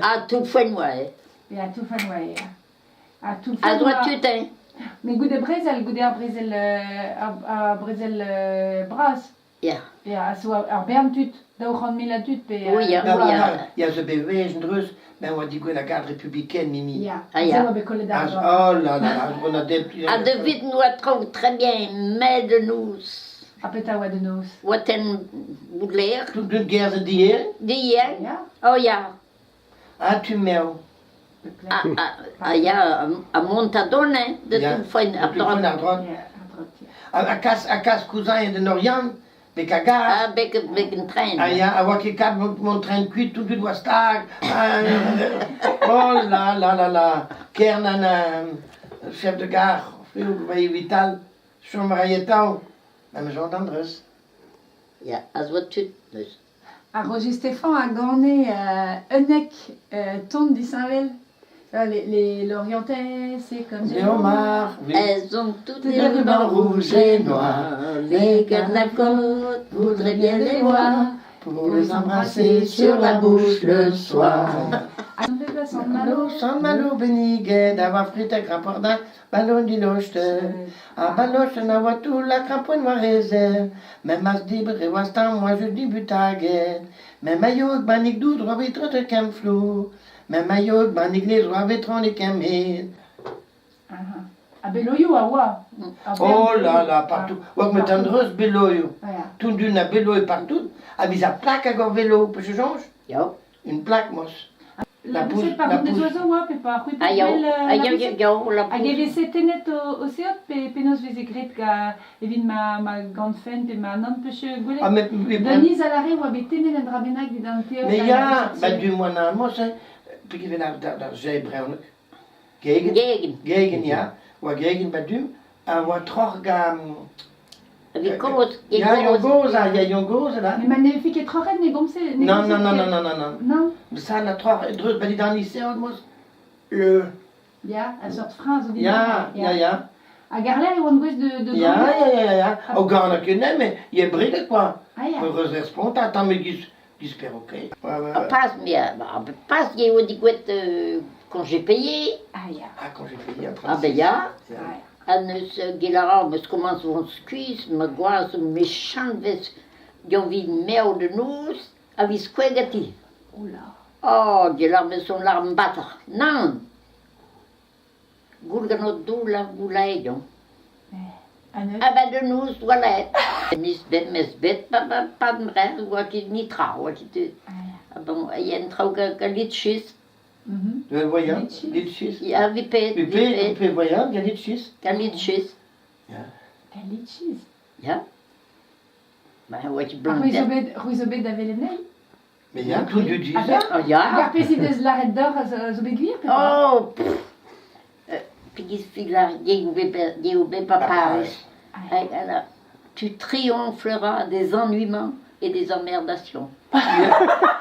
Ha toull-foenn oa, eh? Ya, toull-foenn oa, ya. Ha Ha toull-foenn doa oa... tud, hein? Met goude brezel, goude ar brezel, ar brezel bras. Ya. Ya, a zo ar bern tud, 200 000 a dud pe... Oui, ya, Da, oui, da, ya. ya zo bet wech dreuz, ben oa digouezet la garde républicaine, Mimi. Ya, Ah, se ya. oa bet kollet Ah, ar oh là là là, on a des... Ha da vid noa traoù très bien, met de noz. Ha petra oa de noz? Oa tenn Baudelaire. Tout de guerre d'hier. D'hier. Ya. Oh ya. Ah, tu merde. Ah, ah, ah ya, ha mont a dont, hein, de Ya. tout foenn De ar tout foenn droite. ar droite. Ya, ar droite, ya. Ha kas, ha kas cousin de Oriant, bet a gar. Ah, beg, beg an train. Ah ya, a oa ket kat mont tren kuit, tout oa stag. Ah, oh là là là là. Kern an chef de gare, Vital, chom a rae atav. Ma Jean d'Andreus. Ya, a zo tud neus. Ar Roger Stéphan a gane 11 ton disheñvel. Les, les Lorientais, c'est comme Les homards, oui. Elles ont toutes Les les rubans rubans rouges et noirs, Les gars de la côte voudraient bien les voir pour les embrasser sur la bouche le soir. Sant-Malo, Sant-Malo benniget, a oa frit ha krampouezh ballon diloste. A baloch a oa toull ha krampouezh war he zer. Me 'm eus debret e oa stank oa just dibutaget. Me mailhot bannig dour oa bet treuzet ken flour. Me mailhot bannig lez oa bet tronet ken hed. Ha beloioù a oa. Oh là là, partout. Oa ket an dreuz beloioù. Tout d'un a beloioù partout. Ha biz ar plak hag ur velo, peus soñj? Ya. Une plaque, mos. La pousse, par des oiseaux oa pe pa c'hwi Ah ya, ah ya, ya, ya, la Hag e veze tennet o seot pe penaos veze graet ga evit ma ma gantfen pe ma nann peus gwelet Ah, mais, mais, Denise a lâre oa bet tennet un dra bennak dindan teod. Mais ya, ba du moan ar mos, hein, peogwir ar ar jeu bremañ. Gegen. Gegen. Gegen, ya. Oa gegen ba du, a oa troc'h ga... Evit kozh, Ya, yon gozh, ah, ya, yon gozh, là. Mais ma ne vefe ket troc'het ne gomze... ne Non, gomze non, non, ket. non, non, non, non. Non. Ça, la troc'h, dreuz ba dindan iseot, mos. Le... Ya, a seurt frein zo dindan. Ya, ya, ya. Hag ar lec'h e oant gouest de, de Ya, ganañ? ya, ya, ya. O ganañ ket ne, mais il y a bridet, quoi. Ah ya. Heureuse respont, attends, mais giz, giz perroquet. Ouais, ouais, Ha ouais. pas, mais ah, pas eo digouet congé payé. Ah ya. Ah, quand j'ai payé, Ah ben ya. Ya. Ah ya. Ha neus gellet a ra meus komañs vont skuizh, ma gwaz zo mechant 'vez diañ merv da noz a viz kouezhet ganti. Oh là. Oh, gellet a ra meus son larm bater. Nann! Goul gant o doull ar goulaeioù. Ha neuze? Ah ben da noz oa laet. Miz bet, mez bet pa pa pa oa ket netra, oa ket... Ah ya. Ah bon, il y a un traoù gant litchis. Mhm. Voyant, Litchis. litchis. Ya, vi pet, vi Vi pet, pe voyant, gant litchis. gant litchis. Ya. Gant litchis. Ya. Ben, oa ket Ha c'hwi zo blondet. bet, c'hwi zo bet da welet anezhi? Mais ya, tout du Ah disait. Oh ya. Hag ar pezh he deus lâret deoc'h a zo, a zo bet gwir pe pas? Oh, pff. Pegiz filar eo bet pa Paris. Ah ya. Hag alors, tu triompheras des ennuiements et des emmerdations. Ya.